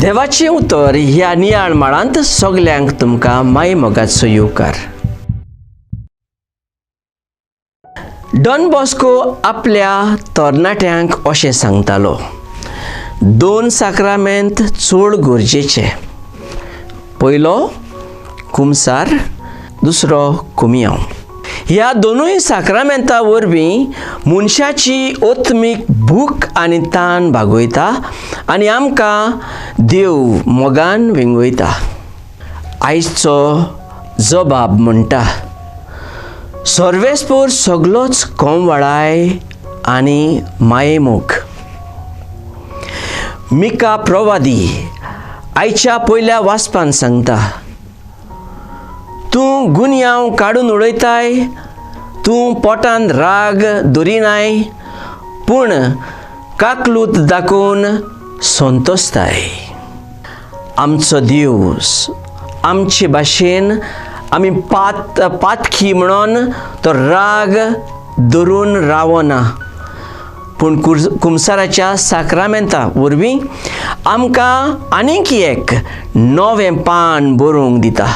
देवाचें उतर ह्या नियाळ माळांत सगल्यांक तुमकां माय मोगाचो येवकार. डॉन बॉस्को आपल्या तरणाट्यांक अशें सांगतालो, दोन साक्रामेंत चड गरजेचे, पयलो कुमसार, दुसरो कुमियांव. ह्या दोनूय साक्रामेंता वरवीं मनशाची आत्मीक भूक आनी तान भागयता आनी आमकां देव मोगान वेंगयता. आयचो जबाब म्हणटा, सर्वेस्पोर सगलोच कोमवाळाय आनी मायेमोग. मिका प्रवादी आयच्या पयल्या वाचपान सांगता, तूं गुन्यांव काडून उडयताय, तूं पोटान राग दरिनाय, पूण काकलूत दाखोवन संतोशताय. आमचो देव आमचे भाशेन आमी पातखी म्हणून तो राग धरून रावना, पूण कुमसाराच्या साक्रामेंता वरवीं आमकां आनीक एक नवें पान बरोवंक दिता.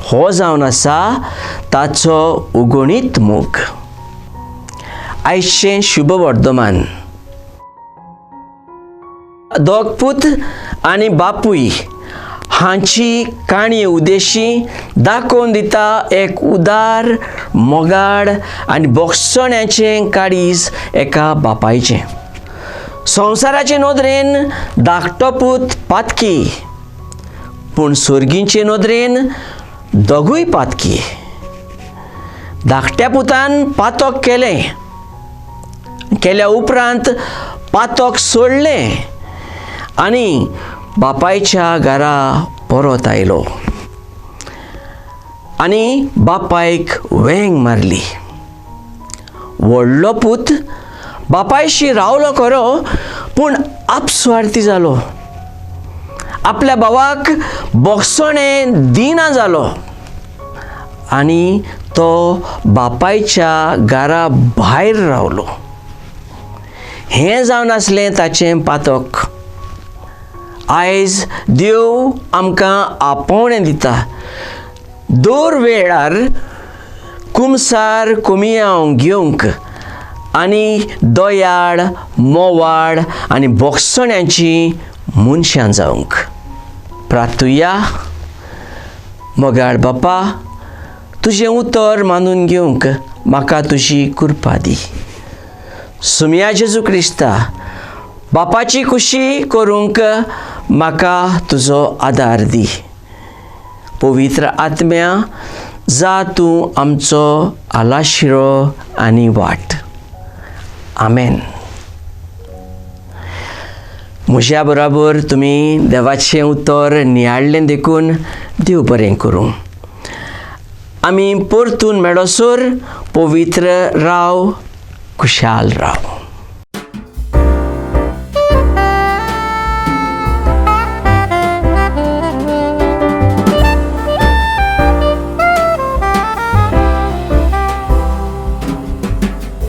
हो जावन आसा ताचो उगणीत मोग. आयचें शुभ वर्धमान. दोग पूत आनी बापूय हांची काणी उद्देशी दाखोवन दिता एक उदार मोगाड आनी बोगसण्याचें काळीज एका बापायचें. संवसाराचे नदरेन धाकटो पूत पातकी, पूण सर्गीचे नदरेन दोगूय पातकी. धाकट्या पुतान पातक केलें, केल्या उपरांत पातक सोडलें आनी बापायच्या घरा परत आयलो आनी बापायक वेंग मारली. व्हडलो पूत बापायशी रावलो खरो, पूण आपस्वार्थी जालो, आपल्या भावाक बोगसणें दिना जालो आनी तो बापायच्या घरा भायर रावलो. हें जावन आसलें ताचें पातक. आयज देव आमकां आपोवणें दिता, दर वेळार कुमसार कुमियांव घेवंक आनी दयाळ मोवाळ आनी बोगसण्याची मनशां जावंक. प्रार्थुया. मोगाळ बापा, तुजें उतर मानून घेवंक म्हाका तुजी कृपा दी. सुमया जेजू क्रिस्ता, बापाची खुशी करूंक म्हाका तुजो आदार दी. पवित्र आत्म्या, जा तूं आमचो आलाशिरो आनी वाट. आमेन. म्हज्या बराबर तुमी देवाचें उतर नियाळ्ळें देखून देव बरें करूं. आमी परतून मेळोसर पवित्र राव, खुशाल राव.